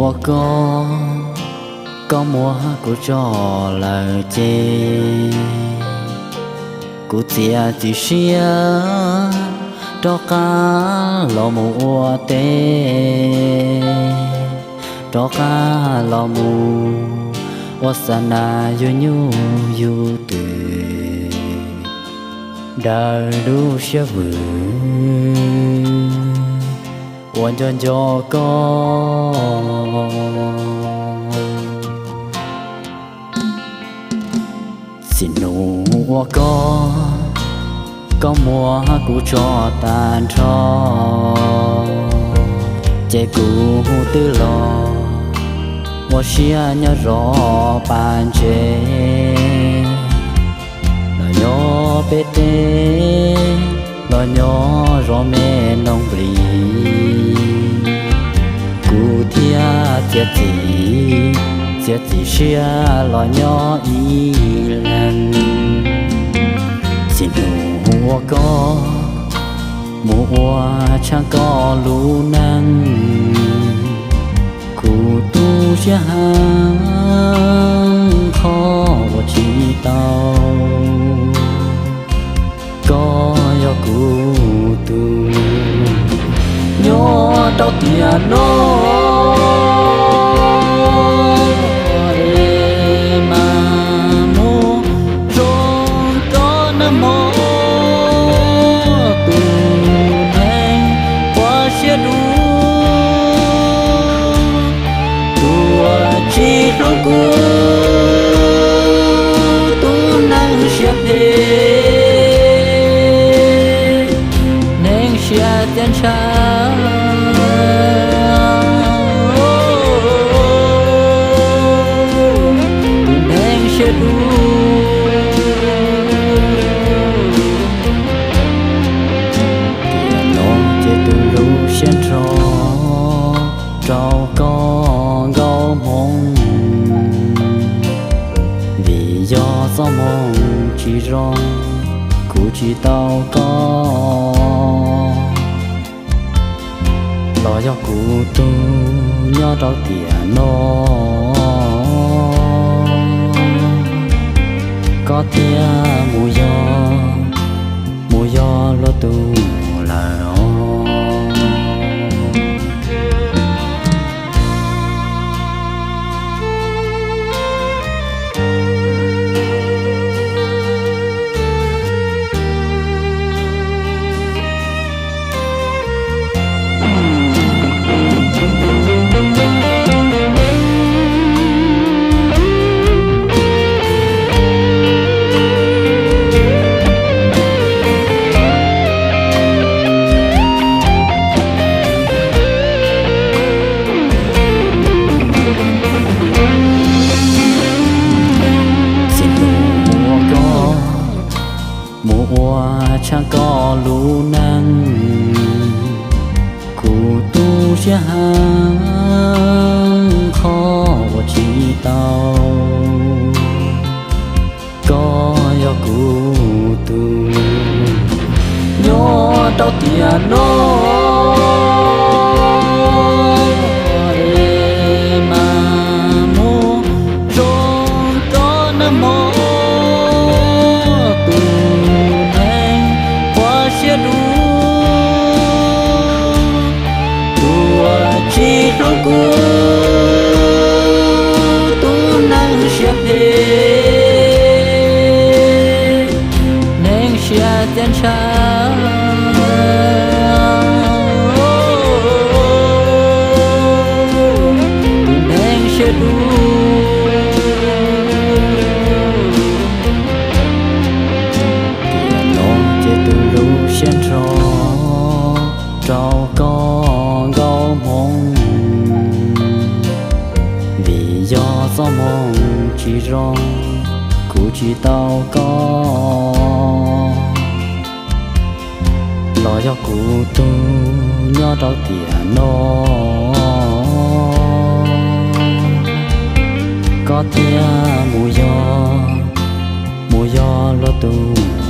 Ua koj, koj muab kuv tso lawm ces kuv txiav txim siab rov qab los mus ua teb, rov qab los mus ua xa nas yug nyuj yug twm, daws lub siab vwm uas nco nco koj. Txij hnub uas koj, koj muab kuv tso tag nrho, ces kuv twb los ua siab nyob zov pas ntses, los nyob pem teb, los nyob zov me noog nplis, kuv thiaj txiav txim, txiav txim siab los nyob ib leeg. Txij hnub uas koj mus ua tshaj koj lub neej, kuv tu siab heev qhov uas tsis tau koj yog kuv tus, nyob rau tiam no es mas mus zoo rau nag hmo, tus neeg ua siab dub, tus uas tsis hlub kuv, tus neeg siab phem, neeg siab txiaj ntshav, tus neeg siab dub. Tiam no ces tus lub siab nrho rau koj nkauj hmoob, vim yog txoj hmoo tsis zoo, kuv tsis tau koj, los yog kuv tus nyob rau tiam no, koj thiaj mus yog, mus yog luag tus lawm os. Txij hnub uas koj mus ua tshaj koj lub neej, kuv tu siab heev qhov uas tsis tau koj yog kuv tus, nyob rau tiam no es mas mus zoo rau nag hmo, tus neeg ua siab dub, tus uas tsis hlub kuv, tus neeg siab phem, neeg siab txiaj ntshav, tus neeg siab dub. Tiam no ces tus lub siab nrho rau koj nkauj hmoob, vim yog txoj hmoo tsis zoo, kuv tsis tau koj, los yog kuv tus nyob rau tiam no, koj thiaj mus yog, mus yog luag tus